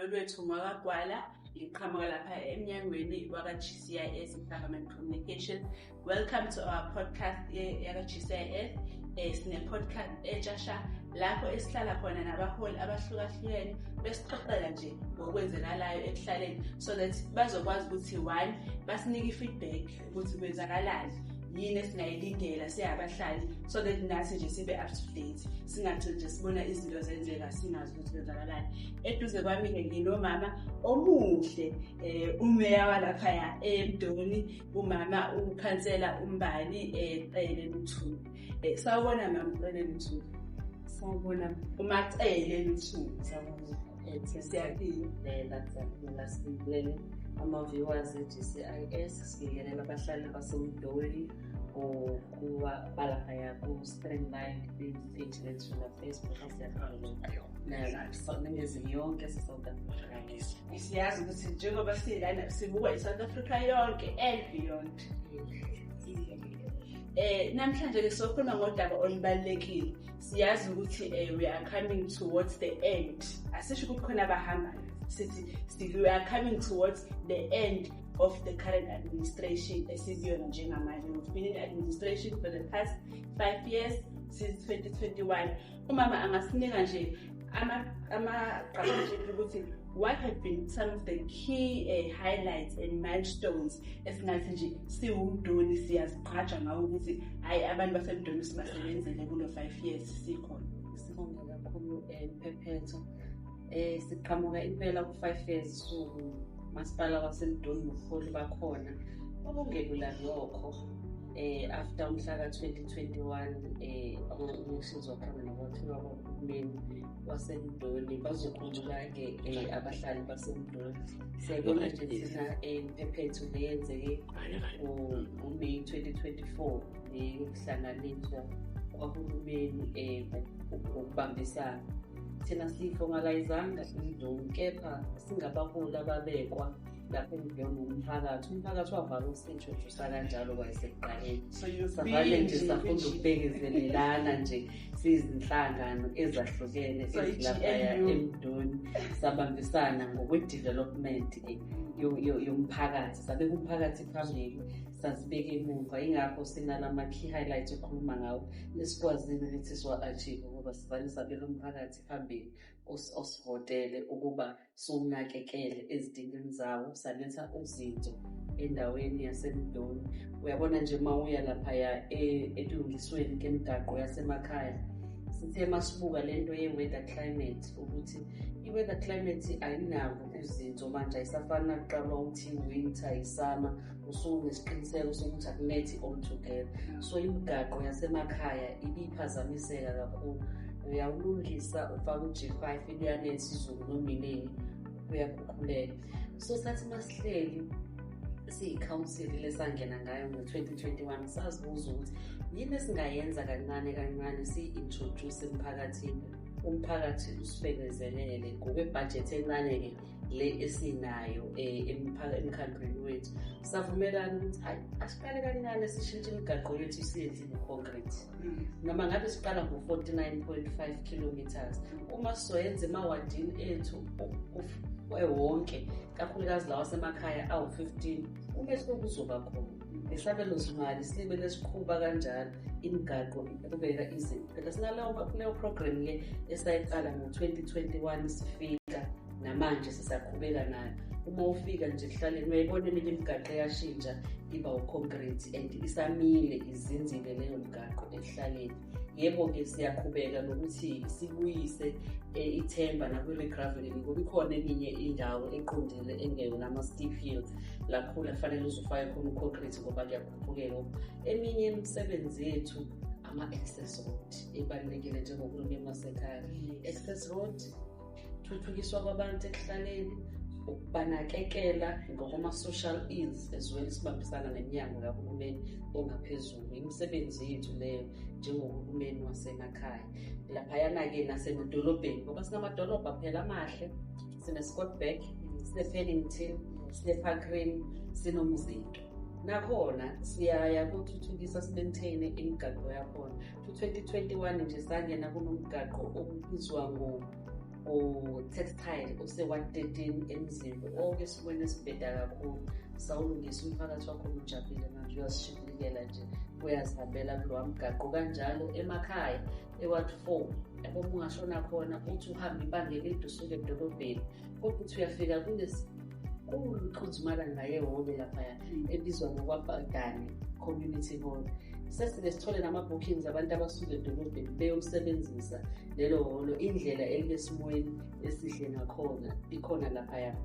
Lolwethu Mwakagwala, ngiqhamuka lapha emnyangweni waka-GCIS, Government Communication. Welcome to our podcast yaka-GCIS. Sine-podcast etshasha lapho esihlala khona nabaholi abahlukahlukene, besixoxela nje ngokwenzekalayo ekuhlaleni, so that bazokwazi ukuthi, one, basinike i-feedback ukuthi kwenzakalani, yini esingayilindela siyabahlali, so that nathi nje sibe up to date, singathi nje sibona izinto zenzeka singazi ukuthi kwenzakalani. Eduze kwami-ke nginomama omuhle, umeya walaphaya eMdoni, umama ukhansela uMbali Cele Luthuli. Sawubona, mama Cele Luthuli. Sawubona. UMaCele Luthuli. Sawubona. Siyaphila. Lela, siyaphila, sibingelele ama-viewers e-GCIS, sibingelele abahlali baseMdoni or kuba balaphaya ku-Streamline page lethu la-Facebook. Siyabingelela Ningizimu yonke yase-South Africa. Siyazi ukuthi njengoba silana sibukwa i-South Africa yonke and beyond. Namhlanje ke sokhuluma ngodaba olubalulekile. Siyazi ukuthi we are coming towards the end. Asisho ukuthi khona abahambayo. Sithi we are coming towards the end of the current administration esikuyona njengamanje. We've been in administration for the past 5 years, since 2021. Umama angasinika nje ama ukuthi what have been some of the key highlights and milestones esingathi nje siwuMdoni siyazigqaja ngawo, ukuthi hayi, abantu baseMdoni sibasebenzele kulo 5 years sikhona? Sibonge kakhulu, Mphephetho. Siqhamuka impela ku-5 years suku masipala waseMdoni nobuholi bakhona obungelula nokho, after umhla ka-2021 ama-elections wakhona nokwakhiwa kwahulumeni waseMdoni. Bazokhumbula-ke abahlali baseMdoni, siyayibona nje thina, Mphephetho, leyenzeke ngoMeyi 2024, leyokuhlanganiswa kwahulumeni ngokubambisana. Thina siyi-formalizanga iMdoni, kepha singabaholi ababekwa lapha eMdoni umphakathi. Umphakathi wavame ukusi-introduce kanjalo kwasekuqaleni. So you've Savale nje safunda ukubekezelelana nje siyizinhlangano ezahlukene ezilaphaya eMdoni, sabambisana ngokwe-development yomphakathi, sabeka umphakathi phambili, sazibeka emuva. Ingakho sinalama-key highlights okhuluma ngawo lesikwazile ukuthi siwa-achieve, ngoba sivale sabeka umphakathi phambili osivotele ukuba siwunakekele ezidingweni zawo, saletha uzinzo endaweni yaseMdoni. Uyabona nje uma uya laphaya ekulungisweni kemigaqo yasemakhaya, sithe masibuka lento ye-weather climate, ukuthi i-weather climate ayinabo uzinzo manje, ayisafani nakuqala uthi winter, isummer, usunesiqiniseko sokuthi akunethi all together. So imigaqo yasemakhaya ibiphazamiseka kakhulu. Uyawulungisa, ufake u-G5, liyanetha izulu noma inini, uyakhukhulela. So sathi masihleli siyikhansili lesangena ngayo ngo-2021, sazibuza ukuthi yini esingayenza kancane kancane siyi-introduce emphakathini, umphakathi usibekezelele ngokwebhajethi encane-ke le esinayo emkhandlwini wethu. Savumelana ukuthi hayi, asiqale kancane sishintshe imigaqo yethu, siyenze ibe-concrete, noma ngabe siqala ngo-49.5 kilometers. Uma sizoyenza emawadini ethu ewonke, kakhulukazi lawa asemakhaya awu-15, umehluko uzoba khona. Isabelo zimali silibe lesiqhuba kanjalo, imigaqo iqhubeka izinto. Phela sinaleyo kuleyo program-ke esayiqala ngo-2021 sifika, namanje sisaqhubeka nayo. Uma ufika nje ekuhlaleni uyayibona eminye imigaqo eyashintsha iba u-concrete and isamile, izinzile leyo migaqo ekuhlaleni. Yebo-ke, siyaqhubeka nokuthi sibuyise ithemba nakwi-regraveling, ngoba ikhona eminye indawo eqondile engeyona ama-steep hills, lakhula kufanele uze ufake khona u-concrete ngoba kuyakhuphukela. Eminye imisebenzi yethu, ama-access road, ebalulekile njengohulumeni wasekhaya. Access road, thuthukiswa kwabantu ekuhlaleni, ukubanakekela ngokwama-social ills as well, sibambisana neminyango kahulumeni ongaphezulu. Imisebenzi yethu leyo njengohulumeni wasemakhaya. Laphayana-ke nasemadolobheni, ngoba sinamadolobha phela amahle, sine-Scottburgh, sine-Pennington, sine-Parkgreen, sinoMzinto. Nakhona siyaya kuthuthukisa, si-maintain imigaqo yakhona. 2021 nje sangena kunomgaqo okubizwa ngo O-textile ose-ward 13 eMzimbe, onke esimweni esibheda kakhulu, sawulungisa. Umphakathi wakhona ujabulile manje, uyazishibilikela nje, uyazihambela kulowa mgaqo. Kanjalo emakhaya e-ward 4, yabo, uma ungashona khona uthi uhambe ibanga elide usuke edolobheni, kodwa uthi uyafika kulesikhulu iqhuzumalanga yehholo laphaya ebizwa ngokwaBhagane Community Hall. Sesike sithole nama-bookings abantu abasuka edolobheni beyosebenzisa lelo hholo, indlela elinesimweni esihle ngakhona, ikhona laphaya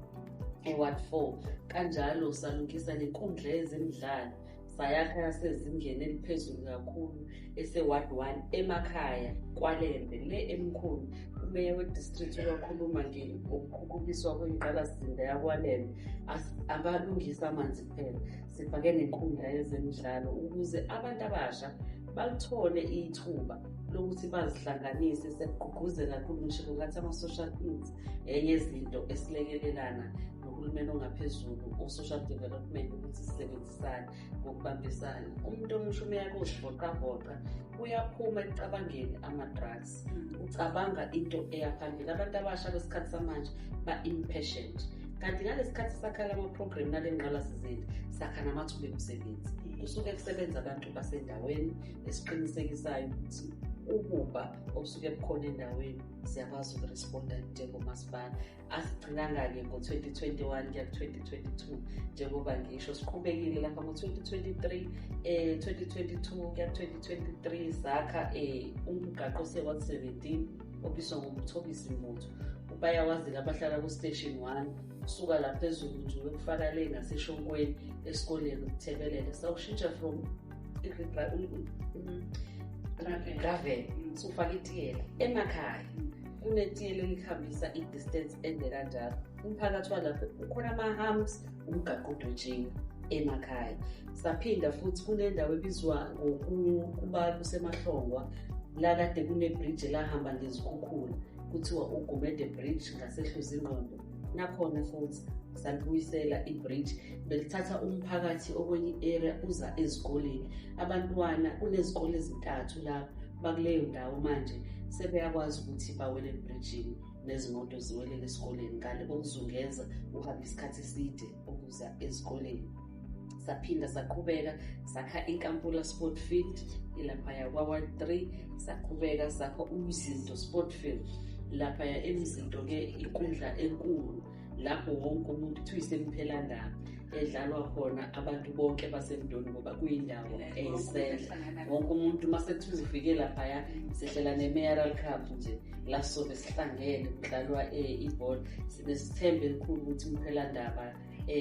e-ward 4. Kanjalo salungisa nenkundla yezemidlalo, sayakha yasezingeni eliphezulu kakhulu, ese-ward 1 emakhaya kwaLembe le emkhulu. Umeya we-district uyakhuluma ngokukhukhukiswa kwengqalasizinda yakwaLembe. Abalungisa amanzi kuphela, sifake nenkundla yezemidlalo ukuze abantu abasha balithole ithuba lokuthi bazihlanganise. Siyagqugquzela kakhulu, ngisho ngathi ama-social needs enye yezinto esilekelelana nohulumeni ongaphezulu, o-social development, ukuthi sisebenzisane ngokubambisana. Umuntu omusha uma eya kozivocavoca uyaphuma ekucabangeni ama-drugs, ucabanga into eya phambili. Abantu abasha besikhathi samanje ba-impatient, kanti ngalesi khathi sakhala ama-program nale ngqalasizinda, sakha namathuba emisebenzi, kusuke kusebenza abantu basendaweni, esiqinisekisayo ukuthi ububha obusuke bukhona endaweni siyakwazi ukuresponda njengomasipala. Asigcinanga-ke ngo-2021 kuya ku-2022, njengoba ngisho siqhubekile lapha ngo-2023, 2022 kuya ku-2023, sakha umgaqo ose-ward 17 obizwa ngoMthobisi Muthu. Bayawazi abahlala ku-station 1, usuka la phezulu nje uyokufaka le ngaseshonkweni esikoleni ukuthebelele. Sawushintsha from gravel, sufaka itiyela. Emakhaya kunetiyela elihambisa i-distance ende kanjalo. Umphakathi walapho ukhona ama-humps, umgaqo udwetshiwe emakhaya. Saphinda futhi kunendawo ebizwa ngokuba kusemahlongwa, la kade kune-bridge elahamba ngezikhukhula, kuthiwa uGumede Bridge ngaseHluzingqondo. Nakhona futhi salibuyisela i-bridge, belithatha umphakathi okwenye i-area uza ezikoleni. Abantwana, kunezikole ezintathu lapho bakuleyo ndawo, manje sebeyakwazi ukuthi bawele ebridgini nezimoto ziwelele esikoleni, ngale kokuzungeza uhambe isikhathi eside ukuza ezikoleni. Saphinda saqhubeka sakha iNkampula Sport Field ilaphaya kwa-ward 3. Saqhubeka sakha uMzinto Sport Field laphaya eMzinto-ke, inkundla enkulu lapho wonke umuntu kuthiwa iseMphelandaba, edlalwa khona abantu bonke baseMdoni, ngoba kuyindawo eyisendla wonke umuntu. Uma sekuthiwa uzifike laphaya, sihlela ne-mayoral cup nje la sizobe sihlangene kudlalwa ibhola. Sinesithembe elikhulu ukuthi uMphelandaba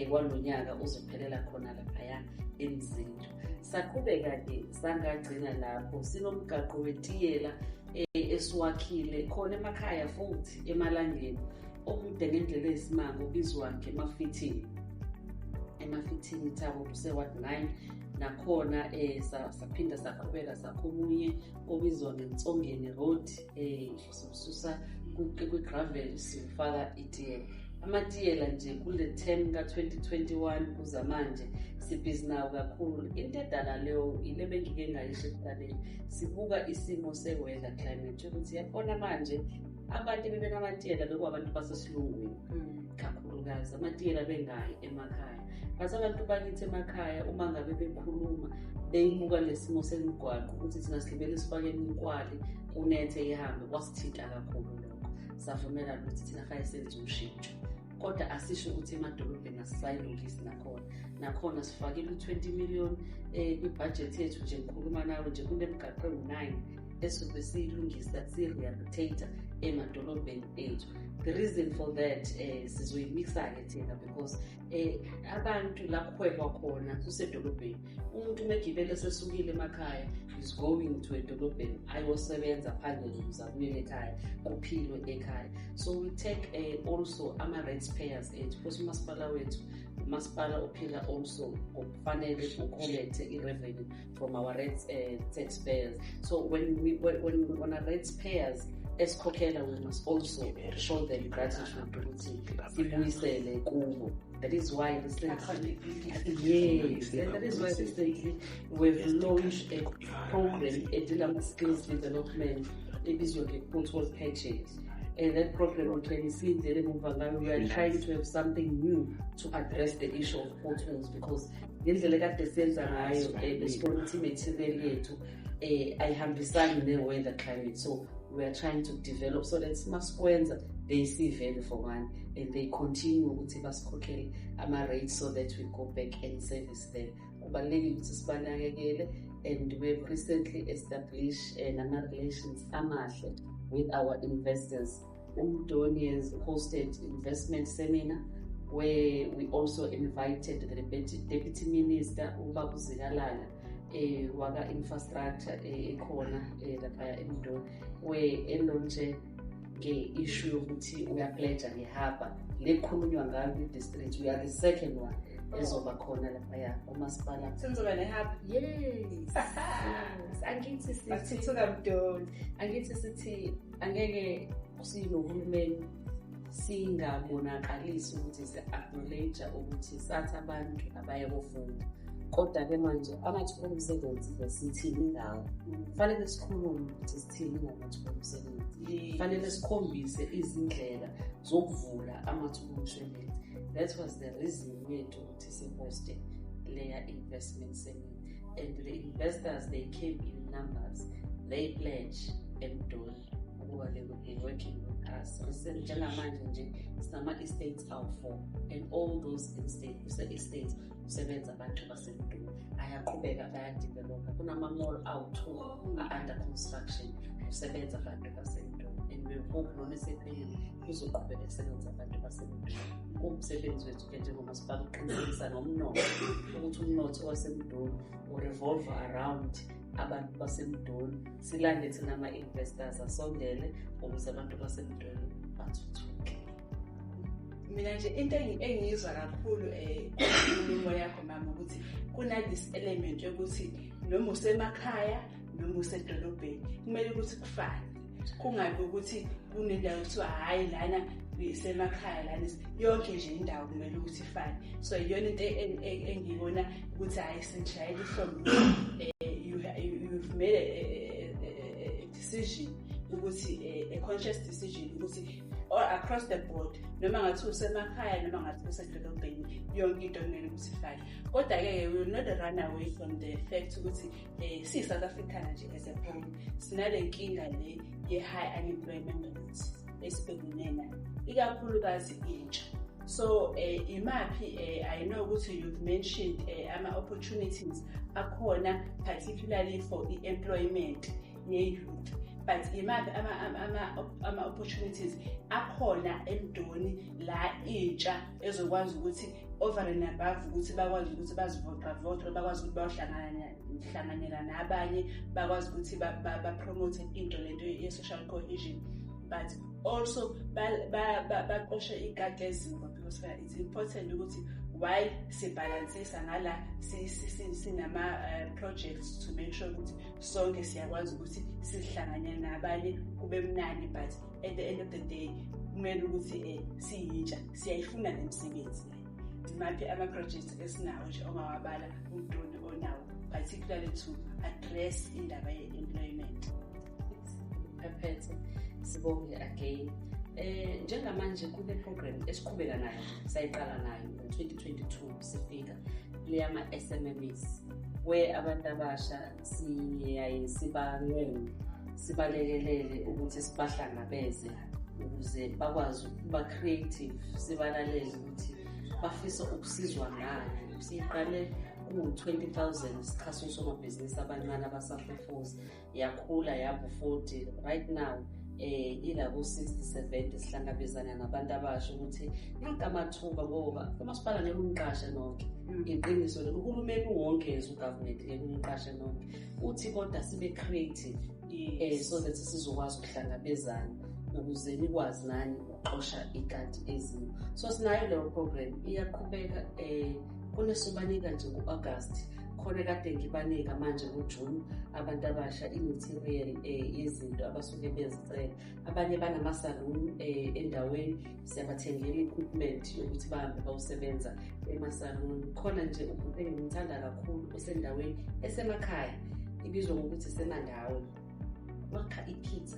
kwalo nyaka uzophelela khona laphaya eMzinto. Saqhubeka-ke, sangagcina lapho, sinomgaqo wetiyela esiwakhile khona emakhaya futhi emalangeni, omude ngendlela eyisimanga, obizwa ngemafithini, emafithini thabo, kuse-ward 9 nakhona. Saphinda saqhubeka sakha omunye obizwa ngeNtsongeni Road, siwususa kwi-gravel siwufaka itiyela. Amatiyela nje kule term ka-2021 kuza manje sibhizi nawo kakhulu. Into edala leyo ile bengike ngayisho ekuqaleni, sibuka isimo se-weather climate, ukuthi yabona manje abantu bebenamatiyela bekuwabantu basesilungwini kakhulukazi, amatiyela bengayi emakhaya. But abantu bakithi emakhaya uma ngabe bekhuluma beyibuka lesimo semigwaqo ukuthi thina sigibele sifakeni inkwali kunethe ihambe, kwasithinta kakhulu lokho. Savumelana ukuthi thina fanele senze ushintsho, kodwa asisho ukuthi emadolobheni asisayilungisi. Nakhona sifakile u-20 million kwibhajethi yethu nje. Ngikhuluma nawe nje kunemigaqo ewu-9 esobe siyilungisa, siyi-rehabilitate emadolobheni ethu. The reason for that, sizoyimixa-ke thina because abantu la kuhwebwa khona kusedolobheni. Umuntu uma egibele sesukile emakhaya is going to edolobheni ayosebenza phangele ukuze abuyele ekhaya, kuphilwe ekhaya. So we take also ama-rates payers ethu, because umasipala wethu umasipala ophila also ngokufanele ucollecte i-revenue from our rates taxpayers. So when our rates payers esikhokhela, we must also show them gratitude ukuthi sibuyisele kubo. That is why recently, yes, and that is why recently we've launched a program edila ama-skills development ebizwa nge-pothole patching. That program we can see we are trying to have something new to address the issue of potholes, because ngendlela kade senza ngayo besibona ukuthi i-material yethu ayihambisani ne-weather climate. So we are trying to develop so that masikwenza they see value for money and they continue ukuthi basikhokhele ama-rates so that we go back and service them. Kubalulekile ukuthi sibanakekele, and we have recently established nama-relations amahle with our investors. Umdoni has hosted investment seminar where we also invited the deputy minister ubaba uZikalala waka infrastructure ekhona lapha eMdoni, where e-launche nge-issue yokuthi uya-pledge nge-harbour lekukhulunywa ngayo kwi-district. We are the second one ezoba khona laphaya umasipala. Senizoba ne-harbour? Yes. Angithi sithi Bathuthuka Mdoni. Angithi sithi angeke sinohulumeni singabonakalisi ukuthi si-acknowledge ukuthi sathi abantu abaye kofunda, kodwa-ke manje amathuba omsebenzi sithini ngawo? Kufanele sikhulume ukuthi sithini ngamathuba omsebenzi, kufanele sikhombise izindlela zokuvula amathuba omsebenzi. That was the reason yethu ukuthi si-hoste leya investment seminar, and the investors, they came in numbers, they pledge eMdoni ukuba they will be working with us. Njengamanje nje sinama-estates awu-4, and all those estates kusebenza abantu baseMdoni, ayaqhubeka baya-developa. Kunama-mall awu-2 a-under construction, kusebenza abantu baseMdoni, and we hope noma esephelile kuzoqhubeka kusebenza abantu baseMdoni. Kuwumsebenzi wethu-ke njengomasipala ukuqinisekisa nomnotho ukuthi umnotho waseMdoni u-revolve around abantu baseMdoni, silande thina ama-investors asondele ukuze abantu baseMdoni bathuthuke. Mina nje into engiyizwa kakhulu inkulumo yakho mama ukuthi kuna this element yokuthi noma usemakhaya noma usedolobheni kumele ukuthi kufane, kungabi ukuthi kunendawo kuthiwa hhayi lana isemakhaya lana, yonke nje indawo kumele ukuthi ifane. So iyona into engiyibona ukuthi hhayi sinishayela ihlombe, you've made a decision ukuthi a conscious decision ukuthi all across the board noma ngathi usemakhaya noma ngathi usedolobheni yonke into kumele ukuthi ifane. Kodwa-ke we will not run away from the fact ukuthi siyi-South Africa nje as a whole sinale nkinga le ye-high unemployment rate esibhekene nayo, ikakhulukazi intsha. So imaphi I know ukuthi you've mentioned ama-opportunities akhona particularly for i-employment ye-youth, but imaphi ama-opportunities akhona eMdoni la intsha ezokwazi ukuthi over and above ukuthi bakwazi ukuthi bazivocavoce, bakwazi ukuthi bayohlanganyela nabanye, bakwazi ukuthi ba-promote into lento ye-social cohesion, but also baqoshe ikati eziko, because it's important ukuthi while sibhalansisa ngala sinama-projects to make sure ukuthi sonke siyakwazi ukuthi sihlanganyele nabanye kube mnandi, but at the end of the day kumele ukuthi siyintsha siyayifuna nemisebenzi. Imaphi ama-projects esinawo nje ongawabala uMdoni onawo particularly to address indaba ye-employment? Phephethe, sibonge again. Njengamanje kune program esiqhubeka nayo, sayiqala nayo ngo-2022 sifika leyama-SMMEs, where abantu abasha siyaye sibancenge sibalekelele ukuthi sibahlangabeze ukuze bakwazi ukuba creative, sibalalele ukuthi bafisa ukusizwa ngani. Siyiqale ku-20,000 sixhasa osomabhizinisi abancane abasafufusa, yakhula yaba 40 right now, ila ku-60 70. Sihlangabezana nabantu abasha ukuthi nanka amathuba, ngoba umasipala ngeke umqashe nonke, iqiniso lelo, uhulumeni wonke as u-government ngeke umqashe nonke, uthi kodwa sibe creative so that sizokwazi ukuhlangabezana ukuze nikwazi nani ukuxosha ikati eziko. So sinayo leyo program iyaqhubeka. Kunesobanika nje ngo-August khona kade ngibanika manje ngoJune abantu abasha i-material yezinto abasuke bezicela. Abanye banama-salon endaweni, siyabathengela i-equipment yokuthi bahambe bayosebenza ema-salon. Khona nje ubhuti engimthanda kakhulu osendaweni esemakhaya ibizwa ngokuthi isemandawo, wakha i-pizza.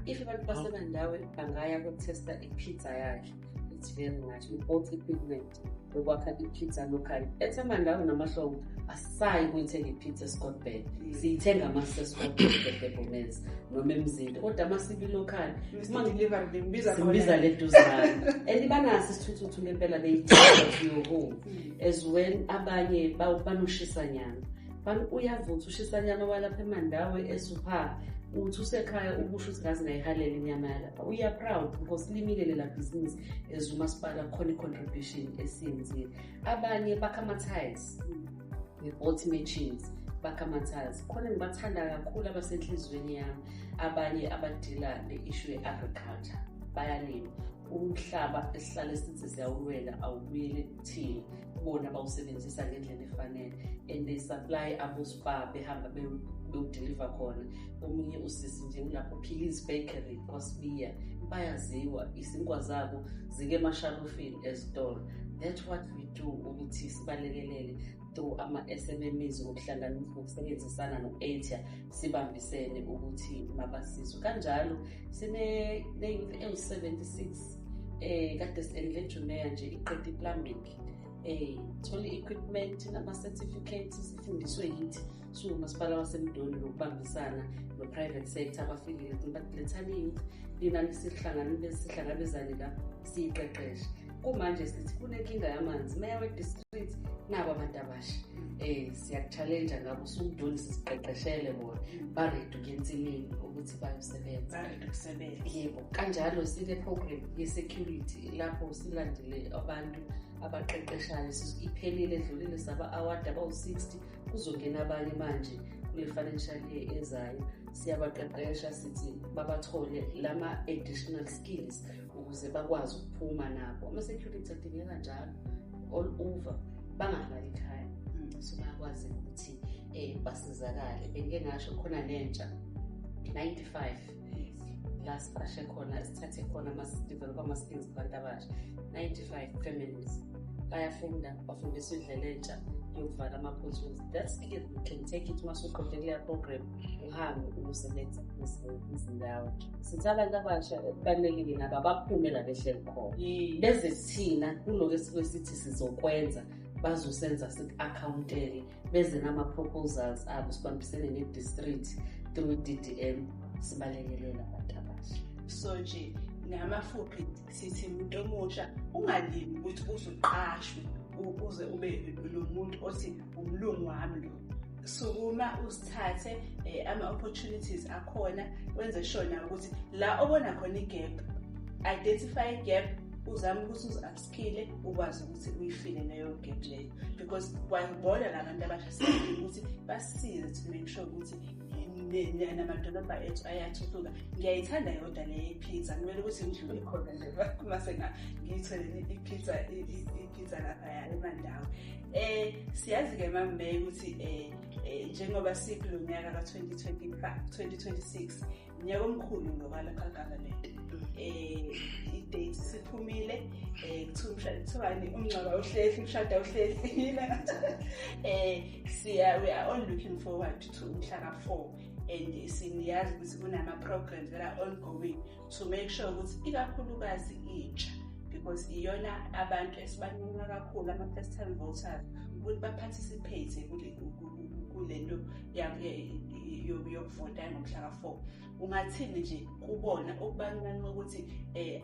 If abantu baseMandawe bangaya ko-testa i-pizza yakhe, it's very much. We bought equipment yokwakha i-pizza locally. Ethi eMandawe namahlongo asayi kuyithenga i-pizza eScottburgh, siyithenga mase-Scottburgh eBomez noma eMzinto, kodwa masibi local simbiza le duzane and banaso isithuthuthu ngempela, they to your home as well. Abanye banoshisa nyama, uyavutha ushisa nyama walapha eMandawe esupha, uthi usekhaya ubusho ukuthi ngaze ngayihalela inyama yalapha. We are proud because limile lela bhizinisi as umasipala, khona i-contribution esiyenzile. Abanye bakha ama-tiles, we bought machines, bakha ama-tiles. Khona ngibathanda kakhulu abasenhliziyweni yami, abanye abadila ne-issue ye-agriculture, bayalima. Umhlaba esihlale sithi siyawulwela awubuyele kuthina, bona bawusebenzisa ngendlela efanele and they supply abo-Spar, behamba bewudeliver khona. Omunye usisi nje ulapho Phillies Bakery kwaSibiya, bayaziwa isinkwa zabo zike emashalofini ezitolo. That's what we do, ukuthi sibalekelele through ama-SMMEs ngokusebenzisana no-ATIA, sibambisene ukuthi mabasizwe. Kanjalo sine-youth ewu-76 kade si-engage umeya nje iqeda i-plumbing, thola i-equipment nama-certificates, sifundiswe yithi siwumasipala waseMdoni ngokubambisana no-private sector. Abafikile bathi lethani i-youth lina sihlangabezane la siyiqeqeshe. Kumanje sithi kunenkinga yamanzi, meya we-district, nabo abantu abasha siyaku-challenge ngabo usumdoni, siziqeqeshele bona, ba-ready ukuya ensimini ukuthi bayosebenza. Yebo, kanjalo sine-program ye-security lapho silandele abantu abaqeqeshayo, iphelile edlulile saba-award abawu-60, kuzongena abanye manje kule financial year ezayo. Siyabaqeqesha, sithi babathole lama-additional skills ukuze bakwazi ukuphuma nabo. Ama-security adingeka njalo all over, bangahlali ekhaya, so bayakwazi ukuthi basizakale. Bengike ngasho khona nentsha 95 la siqashe khona, sithathe khona ama-develop ama-skills kubantu abasha. 95 families bayafunda, bafundiswa indlela entsha yokuvala ama-potholes. That skill you can take it uma usuqede kuleya program, uhambe uyosebenza izindawo. Sithi abantu abasha kubalulekile nabo abaphume la behleli khona, beze thina kuloko esike sithi sizokwenza, bazosenza siku-accountele, beze nama-proposals abo, sibambisene ne-district through DDM, sibalekelela abantu abasha. So nje ngamafuphi sithi umuntu omusha ungalimi ukuthi uzuqashwe uze ube lo muntu othi umlungu wami lo. Sukuma usithathe ama-opportunities akhona, wenze sure nawe ukuthi la obona khona i-gap, identify i-gap, uzame ukuthi uzi-upskill-e ukwazi ukuthi uyifile leyo gap leyo, because kwabona la bantu abasha siyadinga ukuthi basisize to make sure ukuthi namadolobha ethu ayathuthuka. Ngiyayithanda yodwa le pizza, kumele ukuthi ngidlule khona nje mase ngiyithole i-pizza laphaya eMandawe. Siyazi-ke Mama ukuthi njengoba sikulo nyaka ka-2025 2026, unyaka omkhulu ngoka-local government, i-date siphumile, kuthiwani, umngcwabo awuhlehli, umshado awuhlehli. Siya we are all looking forward to umhla ka-4 and siniyazi ukuthi kunama-programs that are ongoing to make sure ukuthi ikakhulukazi intsha, because iyona abantu esibancane kakhulu, ama-first time voters, ukuthi ba-participate kule nto yokuvota ngomhla ka-4. Ungathini nje kubona okubancane ukuthi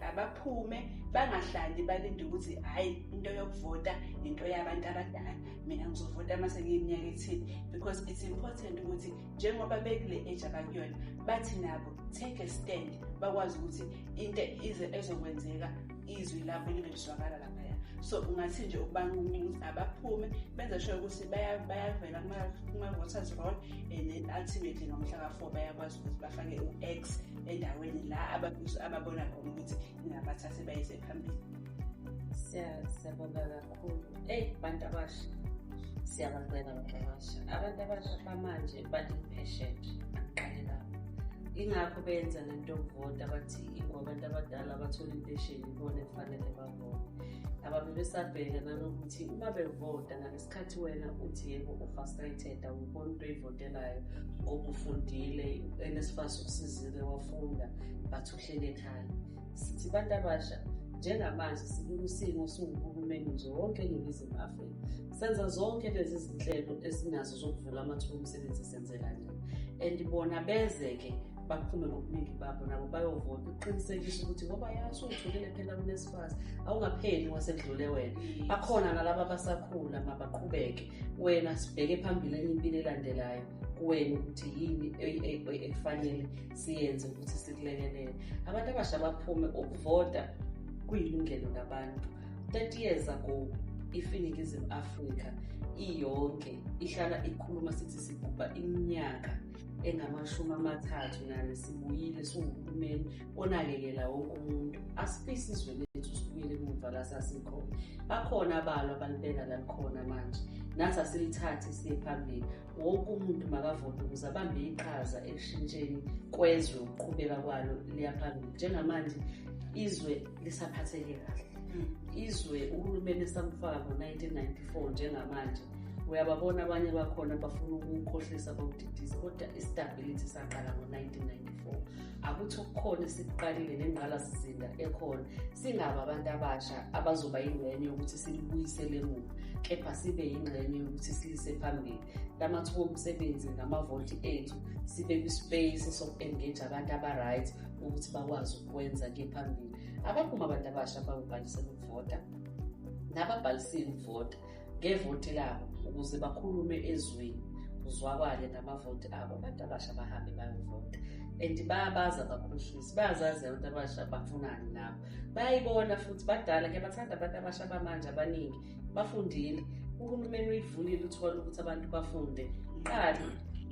abaphume, bangahlali balinde ukuthi hhayi, into yokuvota into yabantu abadala, mina ngizovota uma sengiyiminyaka ethile? Because it's important ukuthi njengoba bekule age abakuyona, bathi nabo take a stand, bakwazi ukuthi into ize ezokwenzeka, izwi labo libe lizwakala laphaya. So ungathi nje ukubanquma ukuthi abaphume, benze sure ukuthi bayavela kuma-voters roll and then ultimately ngomhla ka-4 bayakwazi ukuthi bafake u-X endaweni la ababona khona ukuthi ingabathathe bayise phambili. Siyabonga kakhulu. Eyi, bantu abasha, siyabacela abantu abasha. Abantu abasha bamanje ba-impatient, angiqale lapho. Ingakho benza lento yokuvota, bathi ingoba abantu abadala bathola impesheni ibona ekufanele bavote. Ababe besabheka nanokuthi uma bevota ngalesikhathi wena uthi yebo u-frustrated, awuboni into oyivotelayo ngoba ufundile, NSFAS ukusizile wafunda, but uhleli ekhaya. Sithi bantu abasha, njengamanje sikukusimo siwuhulumeni nje wonke eNingizimu Afrika, senza zonke lezi zinhlelo esinazo zokuvula amathuba omsebenzi, senzela nje and bona beze-ke baphume ngobuningi babo nabo bayovota ukuqinisekisa ukuthi ngoba yasutholile phela kuNSFAS, awungapheli wasekudlule wena. Bakhona nalaba abasakhula, mabaqhubeke. Wena sibheke phambili enye impilo elandelayo kuwena ukuthi yini ekufanele siyenze ukuthi sikulekelele. Abantu abasha baphume, ukuvota kuyilungelo labantu. 30 years ago, if iNingizimu Afrika iyonke ihlala ikhuluma, sithi sigubha iminyaka engu-34 sibuyile siwuhulumeni onakekela wonke umuntu. Asifisi izwe lethu sibuyele emuva la sasikhona. Bakhona abalwa abalibeka la likhona manje, nathi asilithathe siye phambili. Wonke umuntu makavote ukuze abambe iqhaza ekushintsheni kwezwe, ukuqhubeka kwalo liya phambili. Njengamanje izwe lisaphatheke kahle, izwe uhulumeni esamfaka ngo-1994, njengamanje uyababona abanye bakhona bafuna ukukhohlisa, bawudidise, kodwa i-stability saqala ngo-1994. Akuthi okukhona esikuqalile nengqalasizinda ekhona, singabi abantu abasha abazoba yingxenye yokuthi silibuyisele emuva, kepha sibe yingxenye yokuthi silise phambili lamathuba omsebenzi ngamavoti ethu, sibe kwi-space soku-engage abantu aba-right ukuthi bakwazi ukwenza kuye phambili. Abaphuma abantu abasha bayobhalisela ukuvota, nababhalisile ukuvota ngevoti labo ukuze bakhulume ezweni, kuzwakale ngamavoti abo. Abantu abasha bahambe bayovota and bayabazi, abakhohlisi, bayazazi abantu abasha bafunani nabo, bayayibona futhi badala. Ngiyabathanda abantu abasha bamanje, abaningi bafundile. Uhulumeni uyivulile uthola ukuthi abantu bafunde. Qala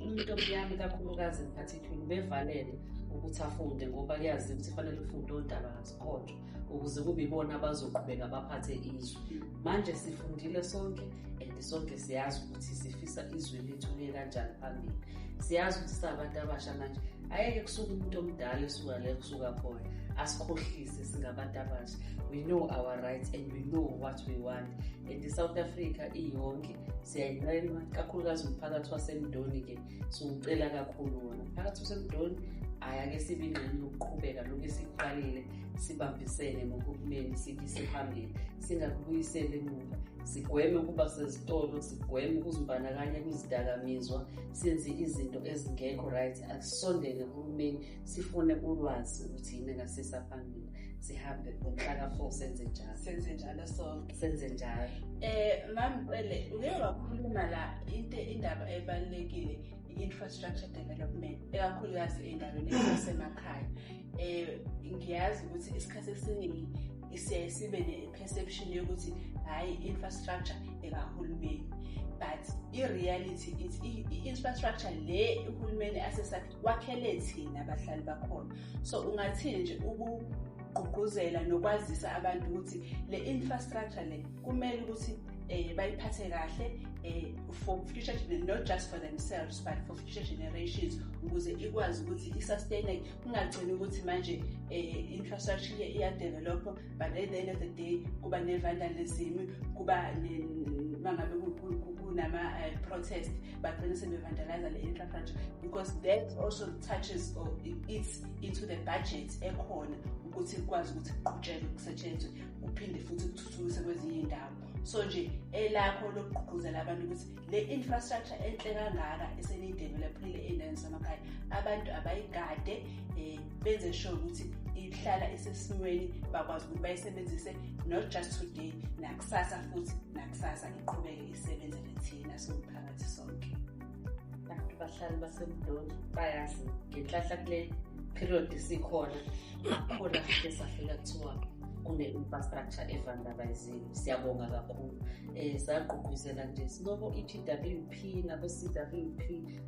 umuntu omnyama ikakhulukazi in particular bevalele ukuthi afunde ngoba kuyaziwa ukuthi kufanele ufunde ondaba kazikhonjwa ukuze kube ibona abazoqhubeka baphathe izwe. Manje sifundile sonke and sonke siyazi ukuthi sifisa izwe lethu liye kanjani phambili. Siyazi ukuthi sabantu abasha manje, ayeke kusuka umuntu omdala esuka le kusuka khona asikhohlise. Singabantu abasha, we know our rights and we know what we want, and i-South Africa iyonke siyayinqenwa, kakhulukazi umphakathi waseMdoni-ke siwucela kakhulu wona umphakathi waseMdoni. Ayake sibe ingxenye yokuqhubeka lokhu esikuqalile, sibambisene nohulumeni, sikise phambili, singakubuyiseli emuva, sigweme ukuba sezitolo, sigweme ukuzibandakanya kwizidakamizwa, senze izinto ezingekho right. Asisondele kuhulumeni, sifune ulwazi ukuthi yini engasisa phambili, sihambe ngomhla ka-4, senze njalo. Senze njalo sonke. Senze njalo. Mamcele, uke wakhuluma la into, indaba ebalulekile, i-infrastructure development, ekakhulukazi ey'ndaweni ezisemakhaya. Ngiyazi ukuthi isikhathi esiningi siyaye sibe ne-perception yokuthi hhayi, i-infrastructure ekahulumeni, but i-reality ithi i-infrastructure le uhulumeni asesakhe wakhele thina abahlali bakhona. So ungathini nje ukugqugquzela nokwazisa abantu ukuthi le infrastructure le kumele ukuthi bayiphathe kahle for future, not just for themselves but for future generations, ukuze ikwazi ukuthi i-sustain, kungagcini ukuthi manje infrastructure iya-develop but at the end of the day kuba ne-vandalism, kuba mangabe kunama-protest bagcine sebe-vandalize le infrastructure, because that also touches or it eats into the budget ekhona ukuthi kukwazi ukuthi kuqhutshekwe, kusetshenzwe, kuphinde futhi kuthuthukise kwezinye iy'ndawo. So nje elakho lokugqugquzela abantu ukuthi le infrastructure enhle kangaka eseniyi-develop-ile ey'ndaweni zasemakhaya, abantu abayigade, benze sure ukuthi ihlala isesimweni, bakwazi ukuthi bayisebenzise not just today, nakusasa futhi, nakusasa iqhubeke isebenzele thina siwumphakathi sonke. Abantu bahlali baseMdoni bayazi ngenhlahla kule period sikhona, khona sike safika kuthiwa Kune-infrastructure evandaliziwe. Siyabonga kakhulu. Sagqugquzela nje sinobo i-PWP nabo-CWP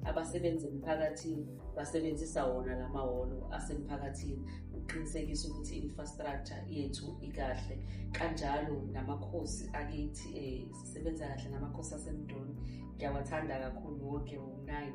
abasebenza emphakathini, basebenzisa wona lamahholo asemphakathini ukuqinisekisa ukuthi i-infrastructure yethu ikahle. Kanjalo namakhosi akithi, sisebenza kahle namakhosi aseMdoni. Ngiyawathanda kakhulu wonke wu-9.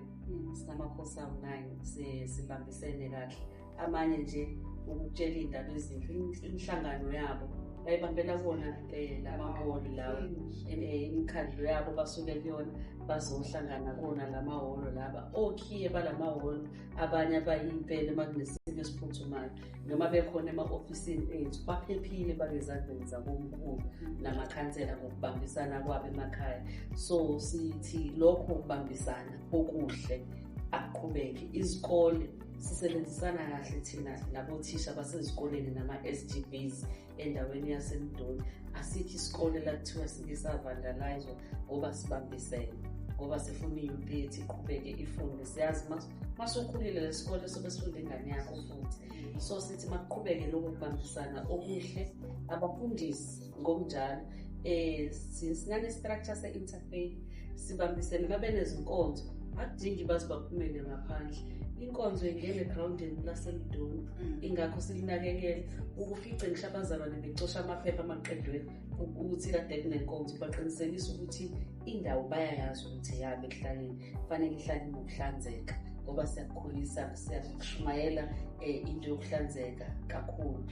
Sinamakhosi awu-9, sibambisene kahle. Amanye nje ukutshela iy'ndaba ezinhle, imihlangano yabo bayibambela kuwona lamahholo lawa, imikhandlu yabo basuke kuyona bazohlangana kuwona lamahholo laba. Okhiye balamahholo abanye abayimpela uma kunesimo esiphuthumayo noma bekhona ema-ofisini ethu baphephile, babezandleni zabomkhulu namakhansela ngokubambisana kwabo emakhaya. So sithi lokho kubambisana okuhle akuqhubeke. Izikole sisebenzisana kahle thina nabothisha basezikoleni nama-SGBs endaweni yaseMdoni. Asikho isikole la kuthiwa sike savandalizwa ngoba sibambisene, ngoba sifuna i-youth yethu iqhubeke ifunde. Siyazi masukhulile lesikole sobe sifunda ingane yakho futhi. So sithi makuqhubeke lokho kubambisana okuhle. Abafundisi ngokunjalo, sinane-structure se-interfaith, sibambisene babe nezinkonzo, akudingi baze baphumele ngaphandle. Inkonzo ingena egrawundini laseMdoni, ingakho silinakekele. Ukufice ngisho abazalwane becosha amaphepha amaqedwe ukuthi kade kunenkonzo, baqinisekisa ukuthi indawo bayayazi ukuthi eyabo ekuhlaleni, kufanele ihlale inokuhlanzeka ngoba siyakukhulisa, siyakushumayela into yokuhlanzeka kakhulu.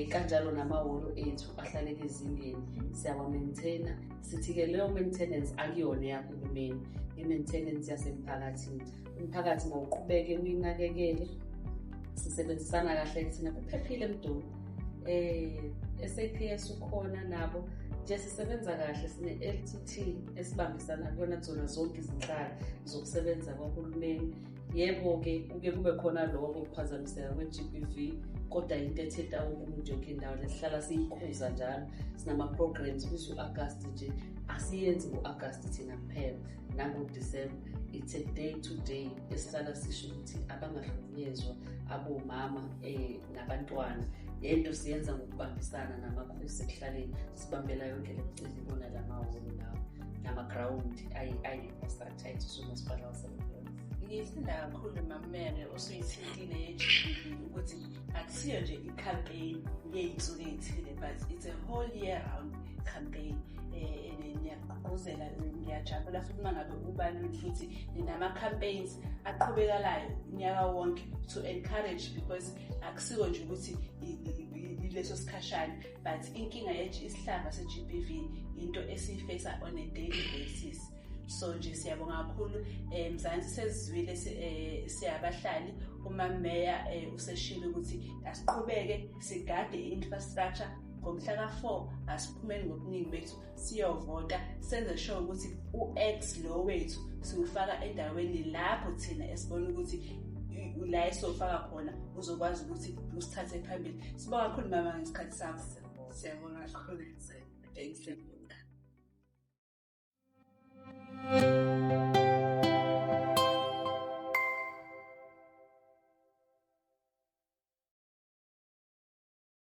Kanjalo namahholo ethu ahlaleke ezingeni, siyawa-maintain-a. Sithi-ke leyo maintenance akuyona eyahulumeni, i-maintenance yasemphakathini. Umphakathi mawuqhubeke uyinakekele. Sisebenzisana kahle thina, kuphephile eMdoni. SAPS ukhona nabo nje, sisebenza kahle. Sine-LTT esibambisana kuyona kuzona zonke izinhlaka zokusebenza kwahulumeni. Yebo-ke kuke kube khona lokho ukuphazamiseka kwe-GBV, kodwa into ethinta wonke umuntu yonke indawo, lesihlala siyikhuza njalo. Sinama-programs kuze u-Agasti nje, asiyenzi ngo-Agasti thina kuphela nango-Disemba. It's a day to day esihlala sisho ukuthi abangahlukunyezwa abomama nabantwana. Lento siyenza ngokubambisana namakhosi ekuhlaleni, sibambela yonke le micimbi ibona lamahholo lawo namagrawundi ayi-infrastructure yethu somasipala waseMdoni. Ngiyithanda kakhulu, Mamere, osuyithintile ye-GBV, ukuthi akusiyo nje i-campaign yey'nsuku ey'thile, but it's a whole year round campaign. Niyagqugquzela, ngiyajabula futhi uma ngabe ubalule futhi ninama-campaigns aqhubekalayo unyaka wonke to encourage, because akusiko nje ukuthi ileso sikhashana, but inkinga isihlava se-GBV into esiyifesa on a daily basis. So nje siyabonga kakhulu, Mzansi. Sezizwile, siyabahlali, uma meya useshilo ukuthi asiqhubeke sigade i-infrastructure. Ngomhla ka-4 asiphumeni ngobuningi bethu siyovota, senze sure ukuthi u-X lo wethu siwufaka endaweni lapho thina esibona ukuthi la esofaka khona uzokwazi ukuthi usithathe phambili. Sibonga kakhulu, mama, ngesikhathi sakho. Siyabonga kakhulu, thank you.